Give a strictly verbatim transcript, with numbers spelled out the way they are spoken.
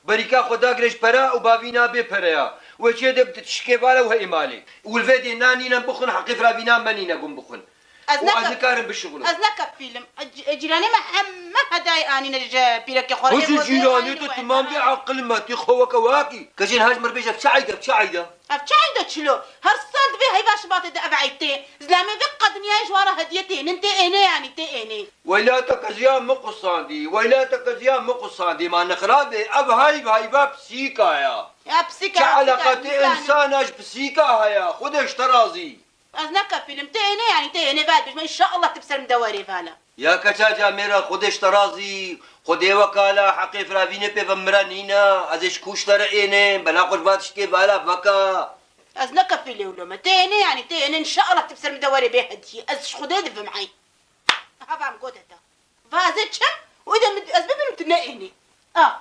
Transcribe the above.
Berîka xwe dagire ji pere û bavîna bê pereya. Wê çê de bi tişkê vare û heyê malê. Û li vê dê nanîne bixwin, heqê firavîna menîne gum bixwin. Ez Û ez neke- nikarim bişixulum. Ez nekefîlim. E, c-, e, cîranê me heme hedayê anîne ji pîrekê xwe re. Ê Hûsû xwe dê cîranê anîne tu û timam bê hema aqil me, tî xwe weke wakî. Keçên haj mir bêje, bi çi eyda, bi çi eyda? Ev çi eyda çilo? Her sal di vê heyva şibatê de ev eyd tê. Zilamê vê qedinyayê ji wan re hediye tênin, tê ênê yanî, tê ênê. Weyla te keziya min qusandî, weyla te keziya min qusandî, ma nixirabê, ev heyv heyva pisîka ya. Ya pisîka, Çi ya pisîka, eleqetê însan e ji pisîka heye, Xwedê ji te razî. Ez nekefîlim, tê ênê yanî, tê ênê, ver bijme, înşallah tu bi ser min de werê vala. Ya keça camêra, Xwedê ji te razî, Xwedê wekala, heqê firavînê pê ve mira nîne, ez ê ji kû ji te re ênê, bela xwe ji va tiştê vala veka. Ez nekefîlê wilo me, tê ênê yanî, tê ênê, înşallah tu bi ser min de werê bê hediyê, ez ji Xwedê dibim ey. Hava em gote te. Va ez ê çim, û de min, ez bibim tu ne ênê. A,